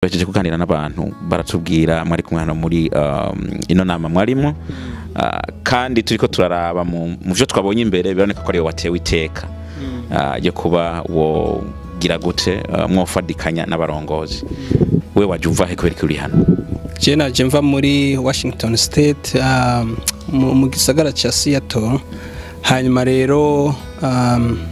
Tuhejeje kuganira n'abantu, baratubwira mwari kumwe hano muri ino nama mwarimo, kandi turiko turaraba mu vyo twabonye imbere, biraboneka ko ariwe watewe iteka ryo kuba wogira gute, mwofadikanya n'abarongozi. We waje uva he? Kubera ko uri hano? Je naje mva muri Washington State, mu gisagara ca Seattle. Hanyuma rero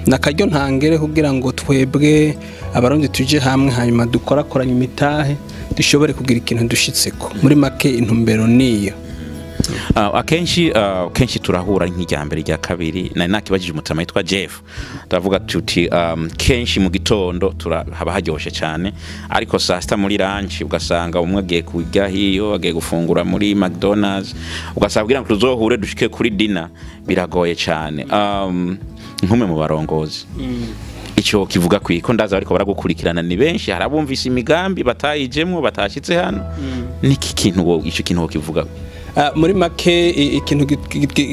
nakaryo ntangere kugira ngo twebwe Abarundi tuje hamwe, hanyuma dukorakoranye imitahe, dushobore kugira ikintu dushitseko. Muri make, intumbero niyo. Akenshi turahura nk'irya mbere, irya kabiri. Nari nakibajije umutama yitwa Jeff, turavuga tuti kenshi mu gitondo haba haryoshe cyane, ariko saa sita muri lunch ugasanga umwe agiye kurya hiyo, agiye gufungura muri McDonald's, ugasanga kugira ngo tuzohure dushike kuri dinner biragoye cyane. Nkumwe mu barongozi, icyo kivuga kwiko ndaza bariko baragukurikirana ni benshi, hari abumvise imigambi batayijemwo, batashitse hano. Niki kintu wo ico kintu wo kivuga? Muri make, ikintu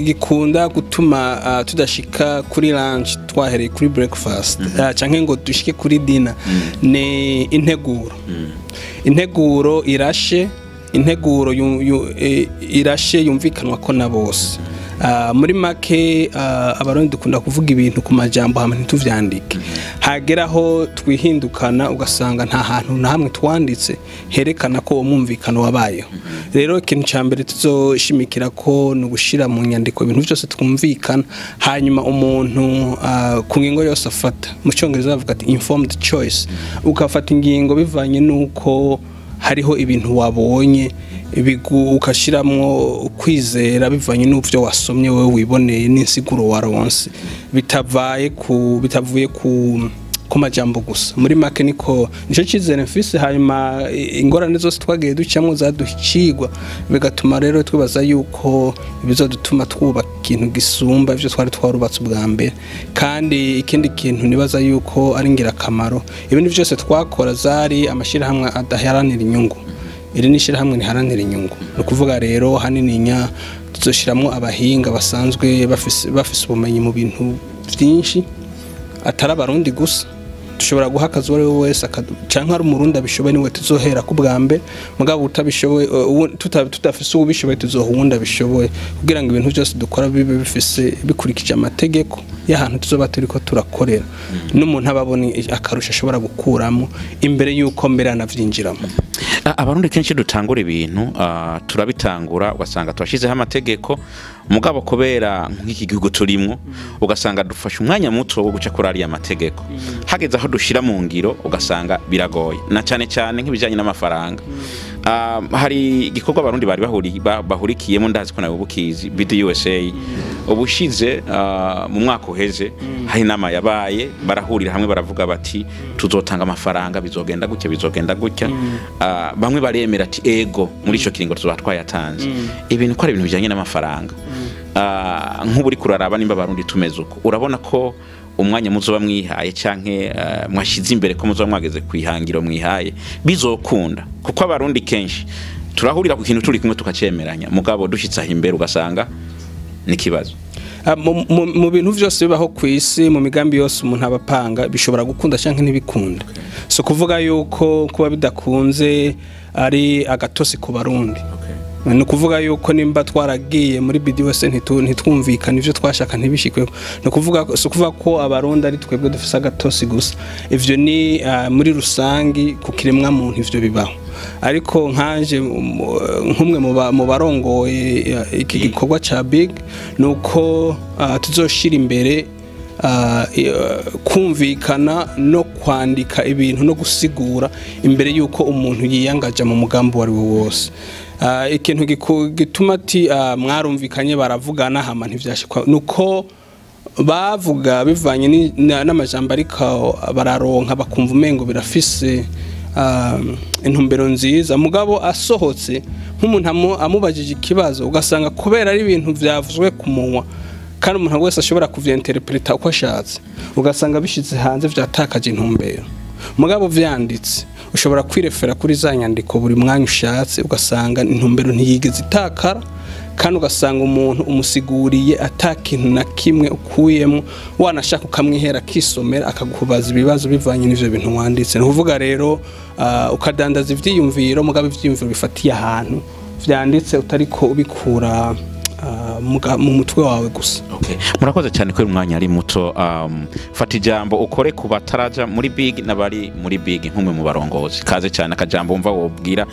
gikunda gutuma tudashika kuri lunch twahereye kuri breakfast, canke ngo dushike kuri dinner, ni integuro. Integuro irashe, integuro irashe yumvikanwa ko na bose. Muri make, Abarundi dukunda kuvuga ibintu ku majambo hama ntituvyandike. Hageraho twihindukana, ugasanga nta hantu na hamwe twanditse herekana ko uwo mwumvikano wabayeho. Rero ikintu ca mbere tuzoshimikira ko ni ugushira mu nyandiko ibintu byose twumvikana, hanyuma umuntu ku ngingo yose afata, mu Cyongereza bavuga ati "informed choice", ugafata ingingo bivanye n'uko hariho ibintu wabonye, ugashiramwo kwizera bivanye n'uvyo wasomye wewe wiboneye n'insiguro waronse, bitavaye ku bitavuye ku majambo gusa. Muri make, niko nico cyizere mfise. Hanyuma ingorane zose twagiye ducamwo zaduhicigwa, bigatuma rero twibaza yuko bizodutuma twubaka ikintu gisumba ivyo twari twarubatse ubwa mbere. Kandi ikindi kintu nibaza yuko ari ingirakamaro, ibindi byose twakora zari amashyirahamwe adaharanira inyungu, iri ni ishyirahamwe riharanira inyungu. Ni ukuvuga rero hanininya tuzoshiramwo abahinga basanzwe bafise ubumenyi mu bintu byinshi, atari Abarundi gusa. Dushobora guha akazi uwo ari we wese, canke ari Umurundi abishoboye niwe tuzohera ku bwa mbere. Mugabo utabishoboye, tudafise uwubishoboye, tuzoha uwundi abishoboye, kugira ngo ibintu byose dukora bibe bifise bikurikije amategeko y'ahantu tuzoba turiko turakorera, n'umuntu aba abona akarusho ashobora gukuramo imbere y'uko mbere anavyinjiramo. Abarundi kenshi dutangura ibintu, turabitangura ugasanga turashizeho amategeko, mugabo kubera nk'iki gihugu turimwo, ugasanga dufashe umwanya muto wo guca kuri ariya mategeko, hageze aho dushira mu ngiro ugasanga biragoye, na cyane cyane nk'ibijyanye n'amafaranga. Hari igikorwa Abarundi bari bahurikiyemo, ndazi ko nawe ubukizi, BDUSA. Ubushize, mu mwaka uheze, hari inama yabaye, barahurira hamwe, baravuga bati tuzotanga amafaranga, bizogenda gutya, bizogenda gutya. Bamwe baremera ati ego, muri ico kiringo tuzoba twayatanze. Ibintu ko ari ibintu bijyanye n'amafaranga, nk'ubu uri kuraraba nimba Abarundi tumeze uko, urabona ko umwanya muzoba mwihaye canke mwashize imbere ko muzoba mwageze kwihangiro mwihaye bizokunda? Kuko Abarundi kenshi turahurira ku kintu turi kumwe tukacemeranya, mugabo dushitse aho imbere ugasanga nikibazo. Mu bintu vyose bibaho ku isi, mu migambi yose umuntu aba apanga, bishobora gukunda canke ntibikunda. So kuvuga yuko kuba bidakunze ari agatosi ku Barundi, ni ukuvuga yuko nimba twaragiye muri BDUSA ntitwumvikane, ivyo twashaka ntibishikweho, ni ukuvuga, si ukuvuga ko Abarundi ari twebwe dufise agatosi gusa. Ivyo ni muri rusangi ku kiremwa muntu ivyo bibaho. Ariko nkanje nk'umwe mu barongoye iki gikorwa ca Big, nuko tuzoshira imbere kumvikana no kwandika ibintu no gusigura imbere yuko umuntu yiyangaja mu mugambi uwo ari wo wose. Ikintu gituma ati mwarumvikanye, baravugana, hama ntivyashikwa, nuko bavuga bivanye n'amajambo, ariko bararonka bakumva umengo birafise intumbero nziza, mugabo asohotse nk'umuntu amubajije ikibazo, ugasanga kubera ari ibintu vyavuzwe ku munwa kandi umuntu wese ashobora kuvyenterpreta uko ashatse, ugasanga bishize hanze vyatakaje intumbero. Mugabo vyanditse, ushobora kwirefera kuri za nyandiko buri mwanya ushatse, ugasanga intumbero ntiyigeze itakara. Kandi ugasanga umuntu umusiguriye ata kintu na kimwe ukuyemo, wanashaka ukamwihera akisomera, akagubaza ibibazo bivanye n'ivyo bintu wanditse. Ni ukuvuga rero ukadandaza ivyiyumviro, mugabo ivyiyumviro bifatiye ahantu vyanditse, utariko ubikura mu mutwe wawe gusa. Okay. Murakoze cyane ko umwanya ari muto. Fata ijambo ukore ku bataraja muri BIG n'abari muri BIG nk'umwe mu barongozi. Kaze cyane, akajambo wumva wobwira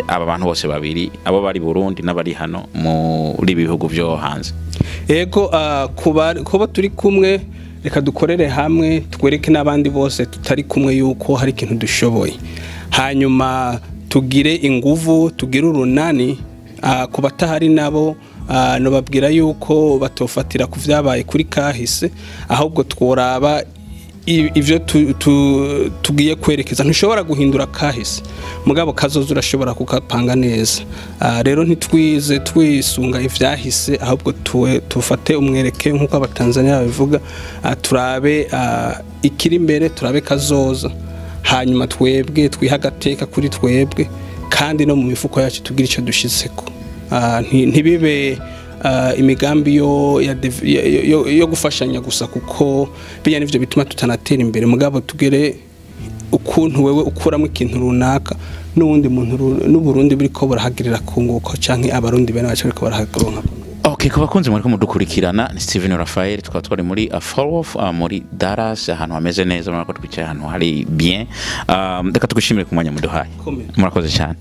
aba bantu bose babiri, abo bari Burundi n'abari hano muri ibi bihugu byo hanze. Ego, kuba turi kumwe, reka dukorere hamwe, twereke n'abandi bose tutari kumwe yuko hari ikintu dushoboye, hanyuma tugire inguvu, tugire urunani. Ku batahari nabo, nobabwira yuko batofatira ku vyabaye kuri kahise, ahubwo tworaba ivyo tugiye kwerekeza. Ntushobora guhindura kahise, mugabo kazoza urashobora kukapanga neza. Rero ntitwize twisunga ivyahise, ahubwo tufate umwereke nk'uko Abatanzania babivuga, turabe ikiri imbere, turabe kazoza, hanyuma twebwe twiha agateka kuri twebwe, kandi no mu mifuko yacu tugire icyo dushitseko. Ntibibe imigambi yo, ya, dev- yo, yo, yo gufashanya gusa, kuko bijya nivyo bituma tutanatera imbere, mugabo tugere ukuntu wewe ukuramo ikintu runaka n'uwundi muntu n'Uburundi buriko burahagirira kunguko, canke Abarundi bene bacu bariko baraharonka. Okay, ku bakunzi muriko mudukurikirana, ni Steven Raphael, tukaba twari muri Fort Worth, muri Dallas, ahantu hameze neza, murako twicaye ahantu hari bien. Reka tugushimire ku mwanya muduhaye. Komera. Murakoze cyane.